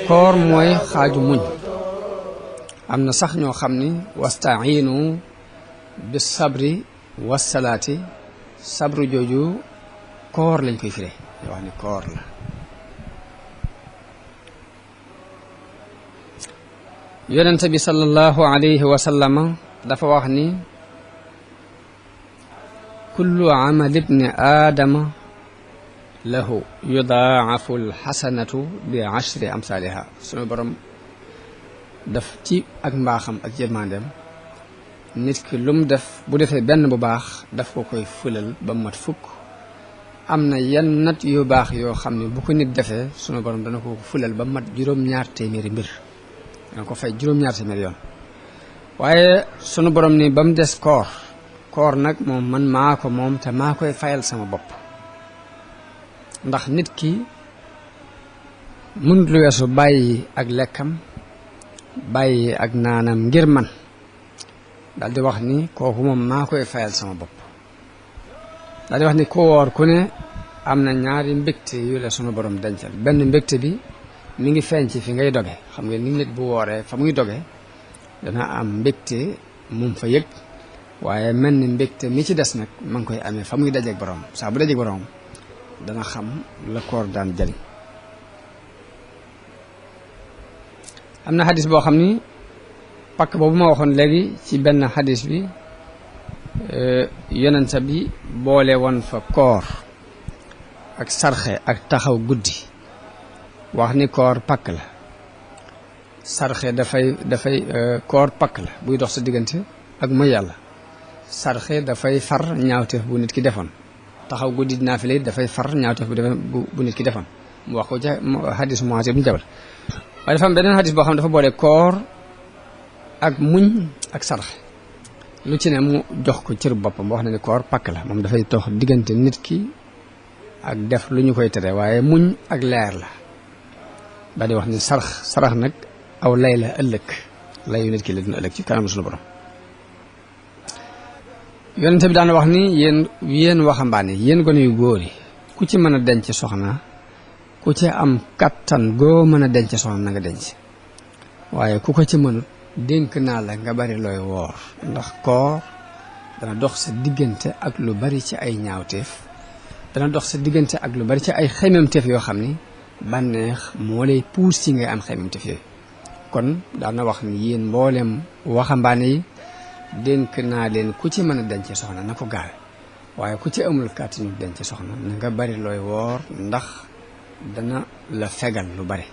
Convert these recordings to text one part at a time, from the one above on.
koor mooy xaaju muñ. am na sax ñoo xam ni wasta'iinu bis sabri wassalaati, sabru jooju koor lañ koy firee yoo wax ni koor la. yonente bi sallallahu alayhi wa sallama dafa wax ni kullu amal ibni aadama lahu yudaafu alxasanatu bi ashri amsaaliha. sunu borom daf ci ak mbaaxam ak yërmandeem nit ki lu mu def bu defee benn bu baax daf ko koy fulal ba mat fukk. am na yenn nat yu baax yoo xam ne bu ko nit defee sunu borom dana ko fulal ba mat juróom-ñaar téeméeri mbir, dana ko fay juróom-ñaar téeméeri yoon. waaye sunu borom ni ba mu des koor. koor nag moom man maa ko moom te maa koy fayal sama bopp. ndax nit ki mënut lu weesu bàyyi ak lekkam bàyyi ak naanam ngir man daal di wax ni kooku moom maa koy fayal sama bopp. daal di wax ni ku woor ku ne am na ñaari mbégte yu la sunu borom dencal. benn mbégte bi mi ngi feeñ ci fi ngay doge. xam nga ni nit bu wooree fa muy doge dana am mbégte mum fa yëg, waaye mel ni mbégte mi ci des nag ma ngi koy amee fa muy dajeeg borom. saa bu dajeeg borom dana xam la koor daan jëriñ. am na xadis boo xam ni pakk boobu ma waxoon léegi ci benn xadis bi yonent bi boole woon fa koor ak sarxe ak taxaw guddi. wax ni koor pakk la, sarxe dafay koor pakk la buy dox sa diggante ak mooy yàlla. sarxe dafay far ñaawteef bu nit ki defoon. taxaw guddi naafile dafay far ñaawteef bu nit ki defoon. mu wax ko ca xadis Muaaz ibn Jabal. waaye dafa am beneen xadis boo xam ne dafa boole koor ak muñ ak sarxe. lu ci ne mu jox ko cër boppam wax na ni koor pakk la, moom dafay dox diggante nit ki ak def lu ñu koy tere, waaye muñ ak leer la. daal di wax ni sarax nag aw lay la ëllëg, layu nit ki la dina ëllëg ci kanam suñu borom. yonente bi daan wax ni yéen waxambaane yéen gone yu góor yi ku ci mën a denc soxna, ku ci am kattan goo mën a denc soxna na nga denc, waaye ku ko ci mënut dénk naa la nga bari looy woor. ndax koor dana dox sa diggante ak lu bari ci ay ñaawteef, dana dox sa diggante ak lu bari ci ay xememteef yoo xam ni bànneex moo lay puus ci ngay am xememteef yooyu. kon daana wax ni yéen mboolem waxambaane yi dénk naa leen ku ci mën a denc soxna na ko gaawe, waaye ku ci amul kàttanu denc soxna na nga bari looy woor ndax dana la fegal lu bari.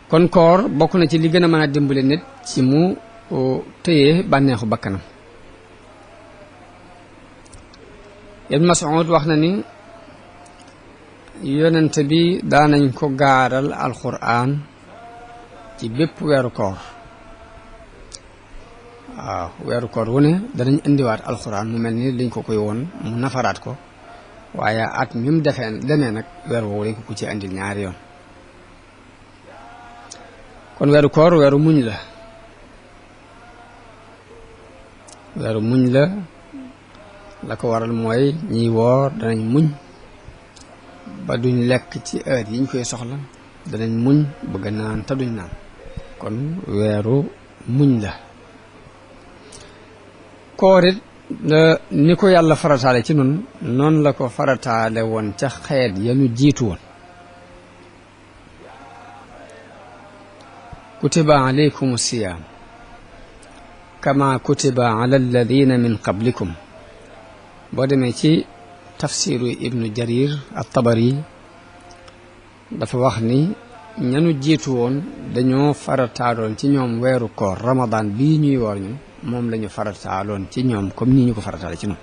kon koor bokk na ci li gën a mën a dimbale nit ci mu téye bànneexu bakkanam. Ibn Mas'ud wax na ni yonent bi daanañ ko gaaral alxuraan ci bépp weeru koor. waaw weeru koor wu ne danañ indiwaat alxuraan mu mel ni liñ ko koy woon mu nafaraat ko, waaye at mi mu demee nag weer woowu lañ ko ci andil ñaari yoon. kon weeru koor weeru muñ la. weeru muñ la ko waral mooy ñiy woor danañ muñ ba duñ lekk ci heure yi ñu koy soxla, danañ muñ bëgg naan te duñ naan. kon weeru muñ la. koor it ni ko yàlla farataale ci nun noonu la ko farataale woon ca xeet ya ñu jiitu woon. kutiba alaykum siyaam kama kutiba ala alladina min qablikum. boo demee ci tafsiru ibnu jarir at-tabari dafa wax ni ñanu jiitu woon dañoo farataaloon ci ñoom weeru koor ramadan bii ñuy woor ñu moom lañu farataaloon ci ñoom comme nii ñu ko farataale ci ñoom.